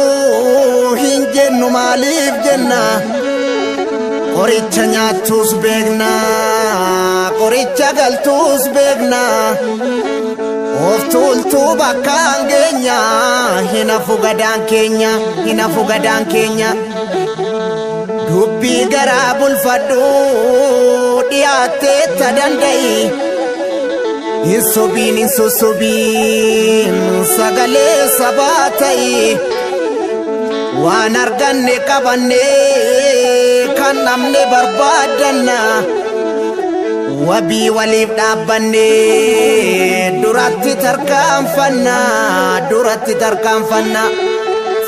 Ushururururu hin jennu maaliif jenna? Qoricha nyaattus beekna, qoricha galtuus beekna. Of tuultuu bakkaan geenya, hin hafu gadaan keenya, hin hafu gadaan keenya. Dubbii garaa bulfadhu dhiyaattee ta danda'i. Hin sobiin hin sossobiin sagalee sabaa ta'i. Waan arganne qabanne kan dhabne barbaaddanna. Wabii waliif dhaabbanne duratti tarkaanfanna duratti tarkaanfanna.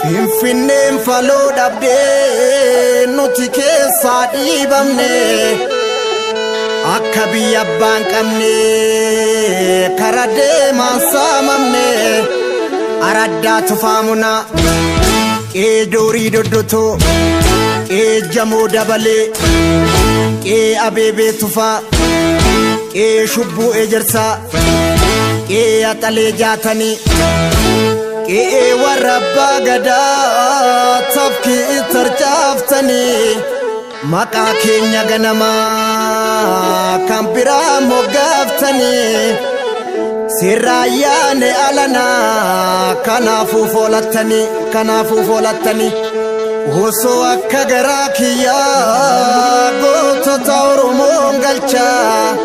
Finfinneen faloo dhabdee nuti keessaa dhiibamne. Akka biyya abbaan qabne kara deemaan saamamne. Araddaa tufaamuna qee doorii doddotoo qee jamoo dabalee qee abeebee tufaa qee shubbuu ejersaa qee axalee jaatanii qe'ee warra abbaa gadaa tafkii tarcaaftanii maqaa keenya ganamaa kan biraa moggaaftanii sirraayyaane alanaa kanaafuu foolattanii kanaafuu foolattanii osoo akka garaa kiyyaa gootota Oromoon galchaa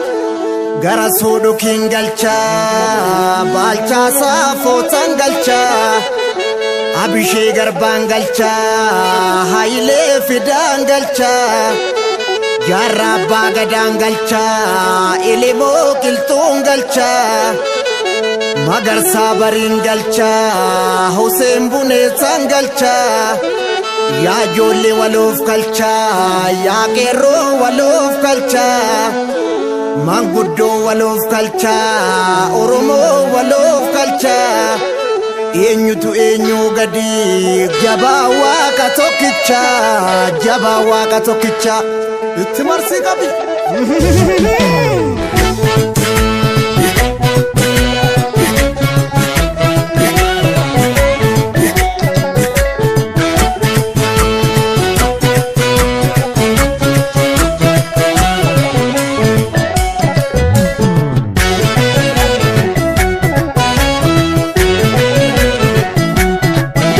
gara suudhukiin galchaa baalchaa saafootan galchaa abishee garbaan galchaa hayilee fidaan galchaa jaarraa abbaa gadaan galchaa elemoo qilxuun galchaa magarsaa bariin galchaa huseen buneessaan galchaa yaa ijoollee waloof galchaa yaa qeerroo waloof galchaa manguddoo waloof galchaa oromoo waloof galchaa eenyutu eenyuu gadi jabaa waaqa tokkicha jabaa waaqa tokkicha itti marsii qabi.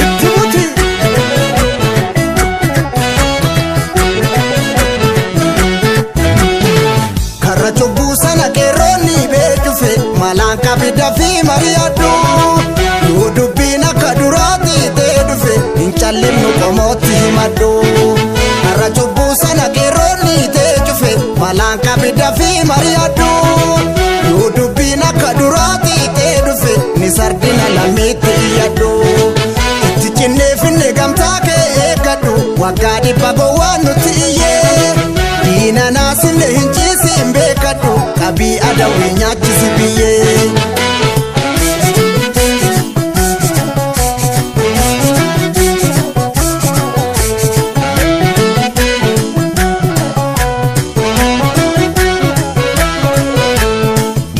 Itti buti. Karra cubbuu sana qeerroonni beekufe malaan qabida fi mari'adhu. Yoo dubbiin akka duraatti ta'e dhufe hin callinnu qomootti himadhu. Karra cubbuu sana qeerroonni ta'e cufe malaan qabida fi mari'adhu. Yoo dubbiin akka duraatti ta'e dhufe ni sardina lammiitti iyyadhu. Itti cinnee finne gamtaa kee eeggadhu waggaa dhibba gowwaan nutti iyyee. Diina naasinne hin ciisiin beekadhu qabii adawwii nyaachisi biyyee.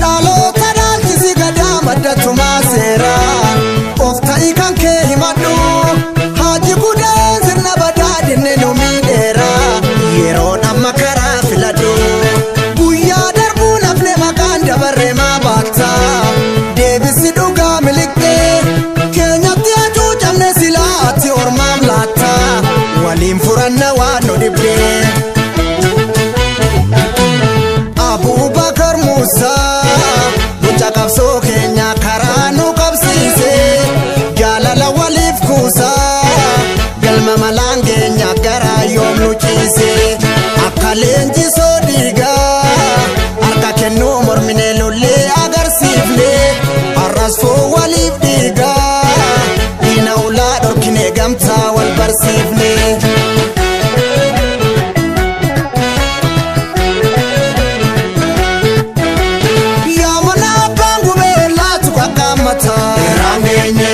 Dhaloota dhaalchisi gadaa madda tumaa seeraa of ta'i kan kee himadhu haaji gudaan sirna badaa dinne nu miidheera yeroon amma karaa filadhu guyyaa darbuu nafne maqaan dabarre maa baatta deebisi dhugaa miliqxee keenyatti hacuucamne silaa ati ormaaf laatta waliin furanna waan nu dhibdee. Abubakar Musa mucaa qabsoo keenya karaa nu qabsiise jaalala waliif kuusa galma malaan keenya garaa yoom nu ciise akka leenjisoo dhiigaa harka kennuu mormine lollee agarsiifne har'as foo waliif dhiigaa diina ulaa dhorkine gamtaa wal barsiifne. Yaa mana abbaan gubee laatu qaqqaammata. Irraan geenye.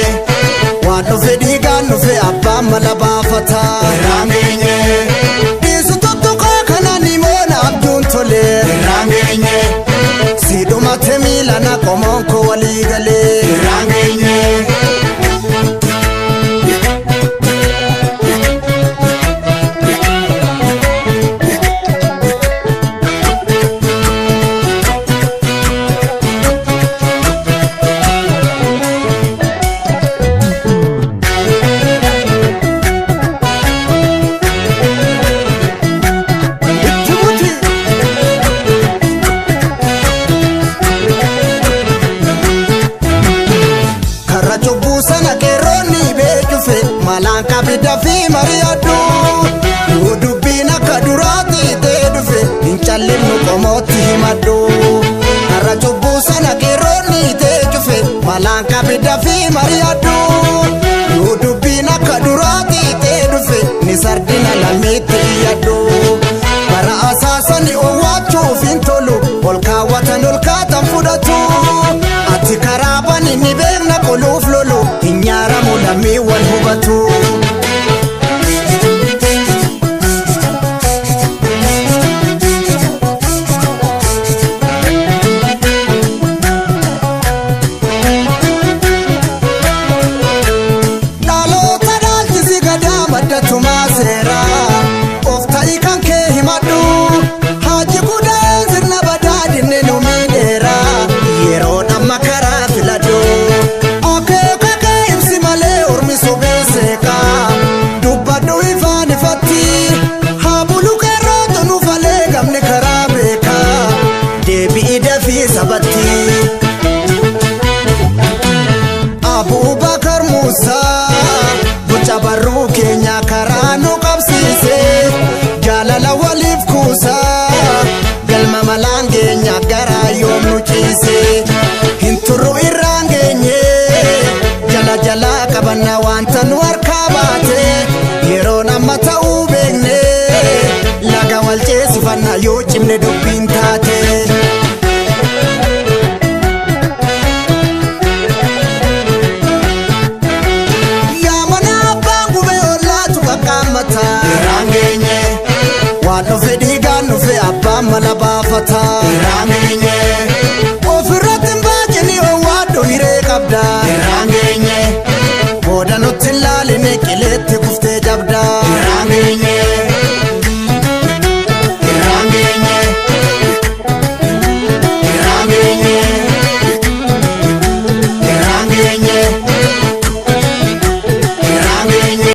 Waan dhufe dhiigaan dhufe abbaan mala baafata. Irraan geenye. Dhiisu tuttuqaa kana ni moo walii galee. Irraan geenye. Itti buti. Karra cubbuu sana qeerroonni beekufe malaan qabida fi mari'adhu. Yoo dubbiin akka duraatti ta'e dhufe hin callinnu qomootti himadhu. Karra cubbuu sana qeerroonni ta'e malaan qabida fi mari'adhu. Yoo dubbiin akka duraatti ta'e dhufe ni sardina lammiitti iyyadhu. Bara asaasani owwaachuuf hin tolu ol kaawwatan ol kaatan fudhatu. Ati karaa bani ni beekna qoluuf lolu hin nyaaramu lammii wal hubatu. Dhaloota dhaalchisi gadaa maddatumaa seeraa of ta'i kan kee himadhu haaji guddaa sirna badaa dinne nu miidheera yeroon amma karaa filadhu akeeka kee ibsi malee ormi sobee seeqaa dubbadhu ifaan ifatti haa bulu qeerrootu nu falee gamni karaa beekaa deebi'i dafii sabatti. Abubakar Musa boca barruu keenya karaa nu qabsiise jaalala waliif kuusa galma malaan keenya garaa yoom nu ciise hin turru irraan geenye jala jalaa qabanna wanta nu harkaa baate yeroon amma ta'uu beekne laga wal ceesifanna yoo cimne dubbiin taate. Yaa mana abbaan gubee ollaatu qaqqaammata. Irraan geenye. Waan dhufe dhiigaan dhufe abbaan mala baafata. Irraan geenye.